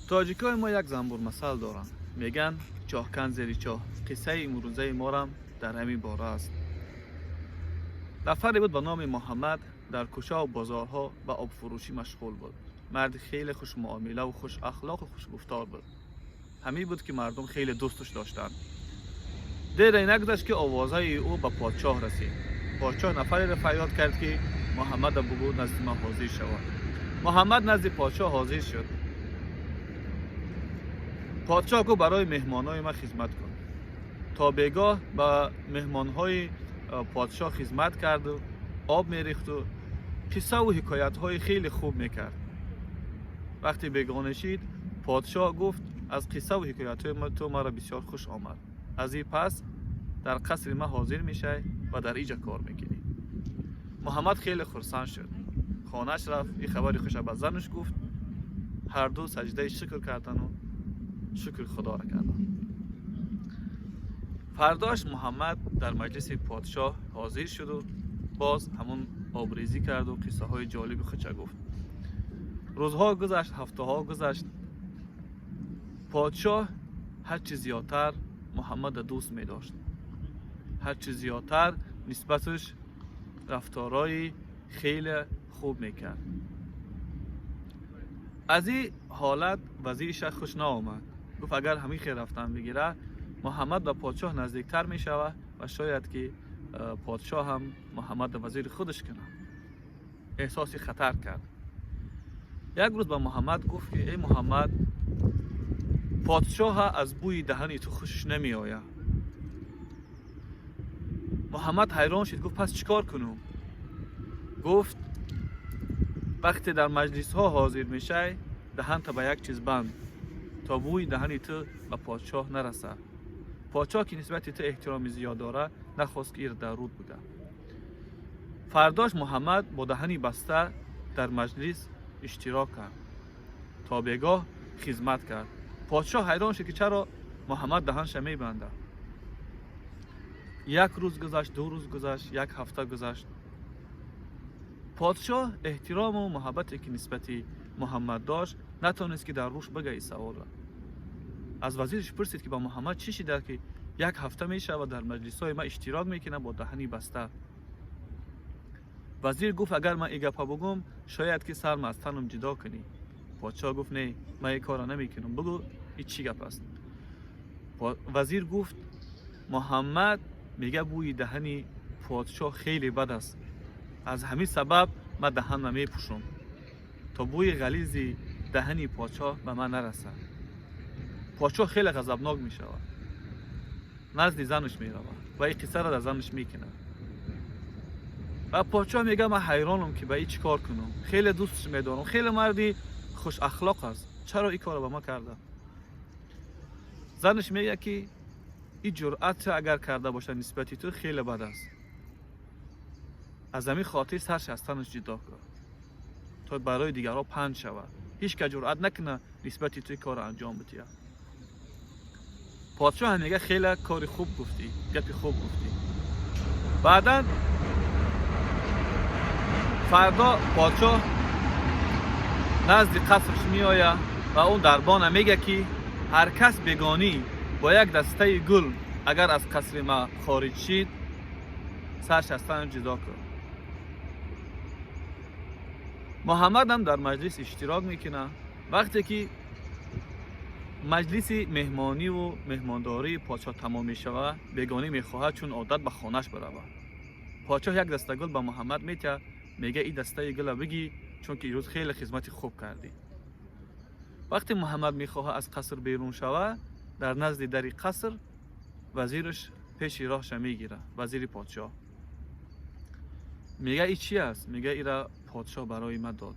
Тоҷикои мо як занбурмасал доранд, мегӯянд: «Чоҳкан зери чоҳ». Қиссаи имрӯзаи морам дар ҳамин бора аст. Нафаре буд ба номи Муҳаммад, дар кӯчаву бозорҳо ба обфурӯшӣ машғул буд. Марди хеле хушмуомилаву хушахлоқу хушгуфтор буд. Ҳамин буд, ки мардум хеле дӯсташ доштанд. Дере нагузашт, ки овозаи ӯ ба подшоҳ расид. Подшоҳ нафареро фарёд кард, ки Муҳаммада бугӯ, назди ман ҳозир шавад. Муҳаммад назди подшоҳ ҳозир шуд. Подшоҳ гуфт: «Барои меҳмонҳои ман хизмат кун». То бегоҳ ба меҳмонҳои подшоҳ хизмат карду об мерехту қиссаву ҳикоятҳои хеле хуб мекард. Вақте бегоҳ шид, подшоҳ гуфт: «Аз қиссаву ҳикоятҳои ту маро бисёр хуш омад. Аз ин пас дар қасри ман ҳозир мешавӣ ва дар иҷа кор мекунӣ». Муҳаммад хеле хурсанд шуд. Хонааш рафт, ин хабари хуша ба занаш гуфт. Ҳарду саҷдаи шукр кардану шукри Худоро карданд. Фардош Муҳаммад дар маҷлиси подшоҳ ҳозир шуду боз ҳамун обрезӣ карду қиссаҳои ҷолиби худша гуфт. Рӯзҳо гузашт, ҳафтаҳо гузашт. Подшоҳ ҳарчи зиёдтар Муҳаммадро дӯст медошт, ҳарчи зиёдтар нисбаташ рафторои хеле хуб мекард. Аз ин ҳолат вазириша хуш наомад. Гуфт: «Агар ҳамин хел рафтан бигирад, Муҳаммад ба подшоҳ наздиктар мешавад ва шояд ки подшоҳ ҳам Муҳаммадро вазири худаш кунад». Эҳсоси хатар кард. Як рӯз ба Муҳаммад гуфт, ки: «Эй Муҳаммад, подшоҳа аз бӯи даҳани ту хушш намеояд». Муҳаммад ҳайрон шуд, гуфт: «Пас чӣ кор кунам?» Гуфт: «Вақте дар маҷлисҳо ҳозир мешавӣ, даҳанта ба як чиз банд, то бӯи даҳани ту ба подшоҳ нарасад». Подшоҳ, ки нисбати ту эҳтироми зиёд дорад, нахост, ки ир дар руд буда. Фардош Муҳаммад бо даҳани баста дар маҷлис иштирок кард, то бегоҳ хизмат кард. Подшоҳ ҳайрон шуд, ки чаро Муҳаммад даҳанша мебандад. Як рӯз гузашт, 2 рӯз гузашт, як ҳафта гузашт. Подшоҳ эҳтирому муҳаббате, ки нисбати Муҳаммад дошт, натавонист, ки дар рӯш бага ин саволро. Аз вазираш пурсид, ки ба Муҳаммад чӣ шида, ки як ҳафта мешавад, дар маҷлисҳои ман иштирок мекунад бо даҳани баста? Вазир гуфт: «Агар ман ин гапа бугум, шояд ки сарма аз танам ҷудо кунӣ». Подшоҳ гуфт: «Не, ман ин корро намекунам, бугӯ, ин чӣ гап аст?» Вазир гуфт: «Муҳаммад мега, бӯи даҳани подшоҳ хеле бад аст, аз ҳамин сабаб ман даҳанма мепӯшам, то бӯи ғализи даҳани подшоҳ ба ман нарасад». Подшоҳ хеле ғазабнок мешавад, назди занаш меравад ва ин қиссаро дар занаш мекунад. Ва подшоҳ мега: «Ман ҳайронам, ки ба ин чӣ кор кунам. Хеле дӯстш медорам, хеле марди хушахлоқ аст, чаро ин корро ба ман карда?» Занаш мегӯяд, ки ин ҷуръатро агар карда бошад нисбати ту, хеле бад аст. Аз ҳамин хотир сарш аз танаш ҷудо кун, то барои дигарҳо панд шавад, ҳеҷ кас ҷуръат накунад нисбати ту ин корро анҷом бидиҳад. Подшоҳ ҳам мега: «Хеле кори хуб гуфтӣ, гапи хуб гуфтӣ». Баъдан фардо подшоҳ назди қасрш меояд ва он дарбона мега, ки ҳар кас бегонӣ бо як дастаи гул агар аз қасри ма хориҷ шид, сарш аз тан ҷудо кун. Муҳаммадам дар маҷлис иштирок мекунад. Вақте ки маҷлиси меҳмониву меҳмондории подшоҳ тамом мешавад, бегонӣ мехоҳад, чун одат, ба хонааш баравад. Подшоҳ як даста гул ба Муҳаммад метиҳад, мега: «Ин дастаи гула бигӣ, чунки ирӯз хеле хизмати хуб кардӣ». Вақте Муҳаммад мехоҳад аз қаср берун шавад, дар назди дари қаср вазираш пеши роҳша мегирад. Вазири подшоҳ мега: «И чӣ аст?» Мега: «Ира подшоҳ барои ман дод».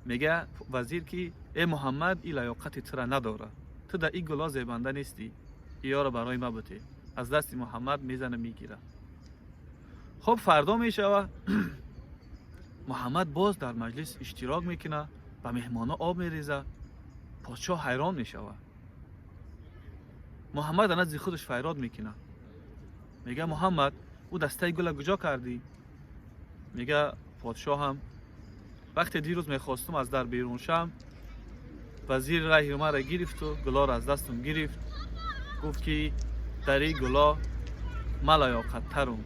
Мега вазир, ки: «Э Муҳаммад, и лаёқати тура надорад, ту дар ин гуло зебанда нестӣ, иёро барои ман бутӣ». Аз дасти Муҳаммад мезана, мегирад. Хуб, фардо мешава, Муҳаммад боз дар маҷлис иштирок мекунад, ба меҳмонҳо об мерезад. Подшоҳ ҳайрон мешавад. Муҳаммад назди худаш файрод мекунад, мега: «Муҳаммад, ӯ дастаи гула куҷо кардӣ?» Мега: «Подшоҳам, вақте дирӯз мехостум аз дар берун шам, وزیر راه ما را گرفت و گلا را از دستم گرفت. گفت که در این گلا ما لیاقت ترم،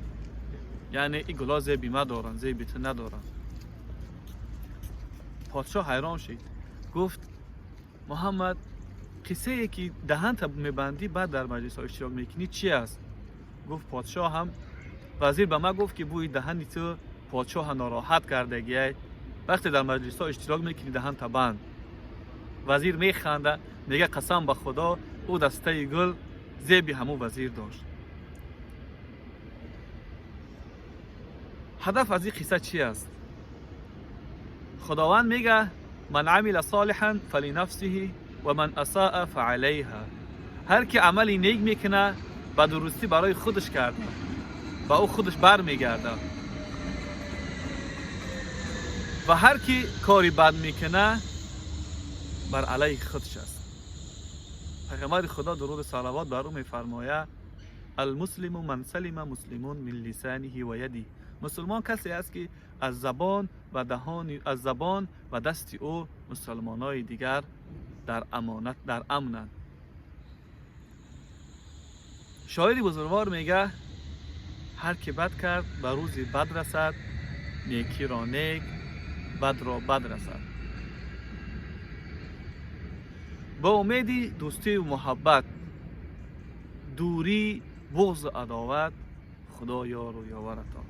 یعنی این گلا زیبی ما دارن، زیبی تو ندارن. پادشاه حیران شد، گفت محمد قصه ای که دهن میبندی بعد در مجلس ها اشتراک میکنی چی است؟ گفت پادشاه هم وزیر به ما گفت که بوی دهنی تو پادشاه ناراحت کرده، وقتی در مجلس ها اشتراک میکنی دهن تا بند. وزیر میخنده، میگه قسم به خدا او دسته گل زیبی همو وزیر داشت. هدف از این قصه چی است؟ خداوند میگه من عمل صالحا فلنفسه و من اساء فعلیها. هر کی عملی نیک میکنه به درستی برای خودش کرده و او خودش بر میگرده، و هر کی کاری بد میکنه بر علیه خودش است. پیغمبر خدا درود صلوات بر او میفرماید المسلم من سلم مسلمون من لسانه و یده. مسلمان کسی است که از زبان و دهان، از زبان و دست او مسلمانای دیگر در امانت، در امنند. شاعری بزرگوار میگه هر کی بد کرد به روزی بد رسد، نیکی را نیک، بد را بد رسد. با امیدی دوستی و محبت، دوری بغض و عداوت، خدا یار و یاورتان.